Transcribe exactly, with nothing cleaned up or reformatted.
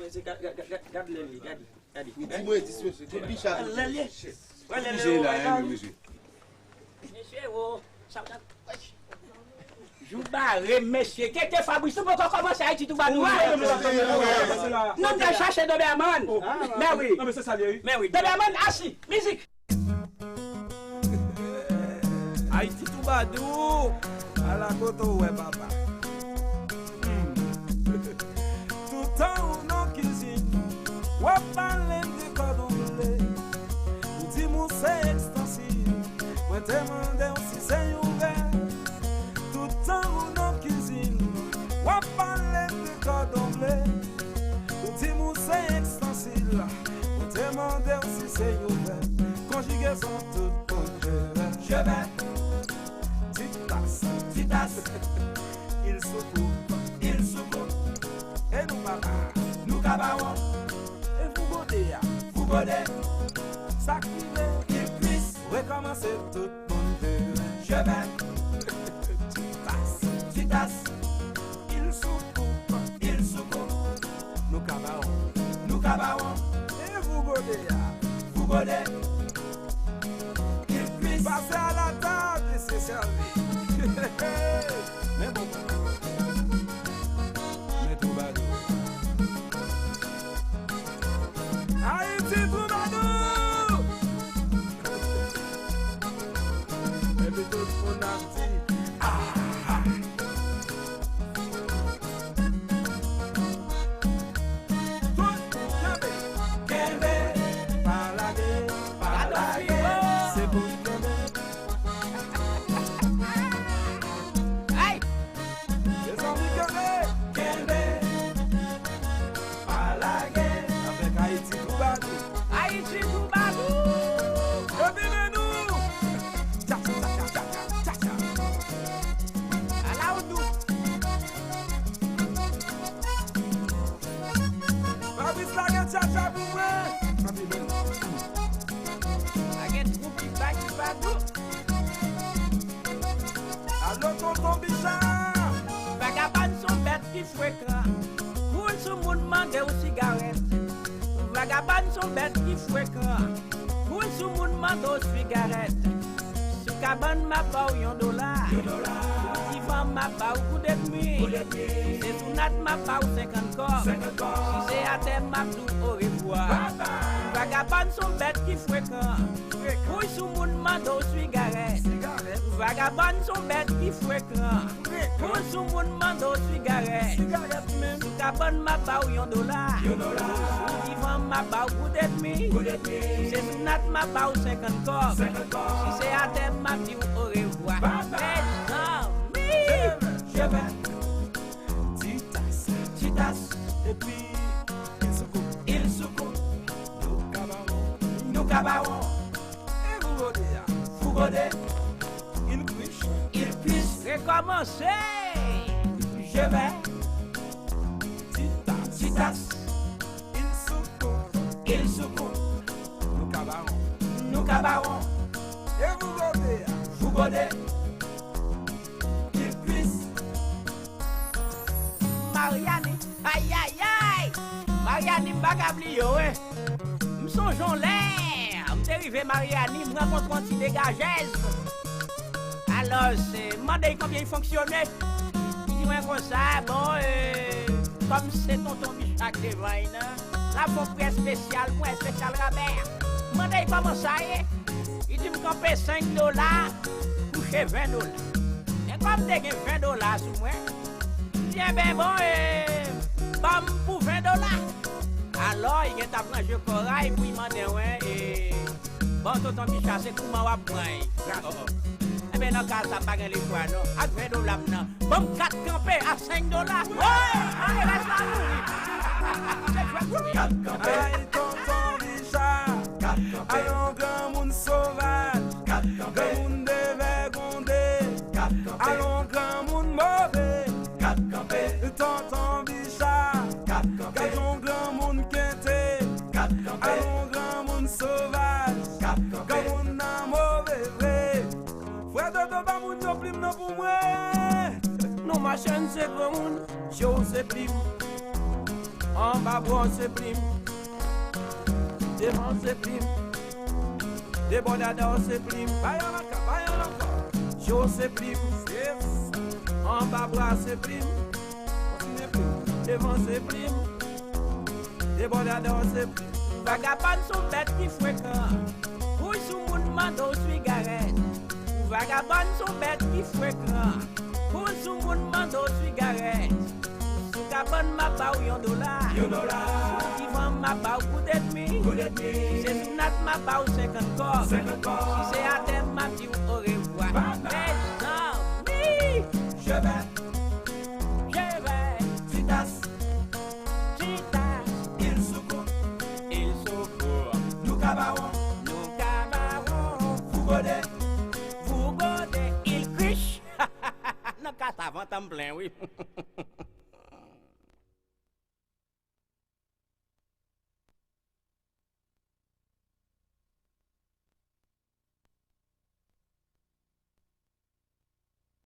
Mesye, gad, gad, gad, gad lè l ye, gade, gade. Di mwen, di mesye, tout bicha. Lè l ye. Wè lè l ye, wè la wi. Mesye, o, sa, sa. Jou bare, mesye. Keke Fabrice, nou poko kòmanse Ayiti Toubadour. Non, m te chache Doberman. Mè wi. Mè wi. Doberman, asi. Mizik. Ayiti Toubadour. Ala kote w wè papa. Hmm. Toutan ou nan kizin, w ap pale m de kòdon boule. Ou di m ou se ekstansiv. Mwen te mande w si se yon vè. Toutan ou nan kizin, w ap pale m de kòdon ble. Ou di m ou se ekstansiv. Mwen te mande w si se yon vè. Konjigezon tout bon je vais. Je vais. Ti tas, ti tas. Il soukou, il soukou. E nou papa, nou ka bawon. E fougode a, fougode. Sa k rive, il kwis. Rekòmanse tout moun je vais. Je vais. Ti tas, ti tas. Il soukou, il soukou. Nou ka bawon, nou ka bawon. E fougode a, fougode. Il kwis. Pase a la tab e se sèvi. Men bon. Men twoubadou. Ayiti twoubadou. Epi tout moun ap di, ah, ah. Tout moun kenbe. Kenbe. Pa lage, pa lage. Se pou n kenbe. Ay! Mezanmi, kenbe! Kenbe! Pa lage! Avèk Ayiti Twoubadou! Ayiti Twoubadou! Epi men nou! Tcha, tcha, tcha, tcha, tcha, tcha. Ala w dous! Fabrice, lage tchatcha pou mwen. Lage twoup ki bay ki pa dou. Alo, tonton Bicha. Vagabòn se yon bèt ki frekan. Kou l sou moun mande w sigarèt. Vagabòn se yon bèt ki frekan. Kou l sou moun mande w sigarèt. Sou kabann m ap ba w yon dola. Yon dola. Sou divan m ap ba w goud edmi. Goud edmi. Si se sou nat m ap ba w senkant kòb. Senkant kòb. Si se atè m ap di w orevwa. Babay. Vagabòn se yon bèt ki frekan. Frekan. Kou l sou moun mande w sigarèt. Sigarèt. Vagabòn se yon bèt ki frekan. Frekan. Kou l sou moun mande w sigarèt. Sigarèt menm. Sou kabann m ap ba w yon dola. Yon dola. Sou divan m ap ba w goud edmi. Goud edmi. Si se sou nat m ap ba w senkant kòb. Senkant kòb. Si se atè m ap di w orevwa. Babay. Mezanmi! Je vais, je vais. Ti tas, ti tas. Epi, il soukou, il soukou. Nou ka bawon, nou ka bawon. E fougode a, fougode. Il kwis, il kwis. Rekòmanse. Je vais. Ti tas, ti tas. Il soukou, il soukou. Nou ka bawon, nou ka bawon. E fougode a, fougode. Il kwis. Mariani, ayayay! Mariani, m pa ka bliye w, wi. M sonje yon lè, m te rive Mariani, m rankontre yon ti degajèz. Alò, se, m mande l konbyen l fonksyone. Li di mwen konsa, bon, e, kòm se tonton Bicha k devan l nan, l ap fè yon pri espesyal pou mwen, espesyal rabè. M mande l kòman sa ye. Li di m kanpe senk dola, kouche ven dola. Men kòm m te gen ven dola sou mwen, m di, enben, bon, e, ban m pou ven dola. Alò, li gentan ap ranje kòray pou li mande mwen, e, bon, tonton Bicha, se kouman w ap pran l? Enben, nan ka sa, m pa gen lechwa, non. Ak ven dola m nan, ban m kat kanpe a senk dola. Woy! Ann rès la mouri. Se jwèt wi. Kat kanpe. Ay, tonton Bicha. Kat kanpe. Alon granmoun sovaj. Kat kanpe. Granmoun devègonde. Kat kanpe. Alon granmoun move. Kat kanpe. Tonton Bicha. Kat kanpe. Gad yon granmoun kente. Kat kanpe. Alon granmoun sovaj. Kat kanpe. Granmoun nan move vre. Frè Dodo, ba moun yo plim nan pou mwen. Non, machann se granmoun, Joe se plim. Anba bwa w se plim. Devan w se plim. Debòdadè w se plim. Bay anlè ankò, bay anlè ankò. Je w se plim. Anba bwa se plim. Kontinye plim. Devan w se plim. Debòdadè w se plim. Vagabòn se yon bèt ki frekan. Kouy sou moun mande w sigarèt. Vagabòn se yon bèt ki frekan. Kouy sou moun mande w sigarèt. Sou kabann m ap ba w yon dola. Yon dola. Sou divan m ap ba w goud edmi. Goud edmi. Si se sou nat m ap ba w senkant kòb. Senkant kòb. Si se atè m ap di w orevwa. Bye bye. Mezanmi. Je vais. Je vais. Titas. Titas. Il soukou. Il soukou. Nou ka ba w. Nou ka ba w. Vous godez. Vous godez. Il crie. Nan ka sa vant an m plen wi.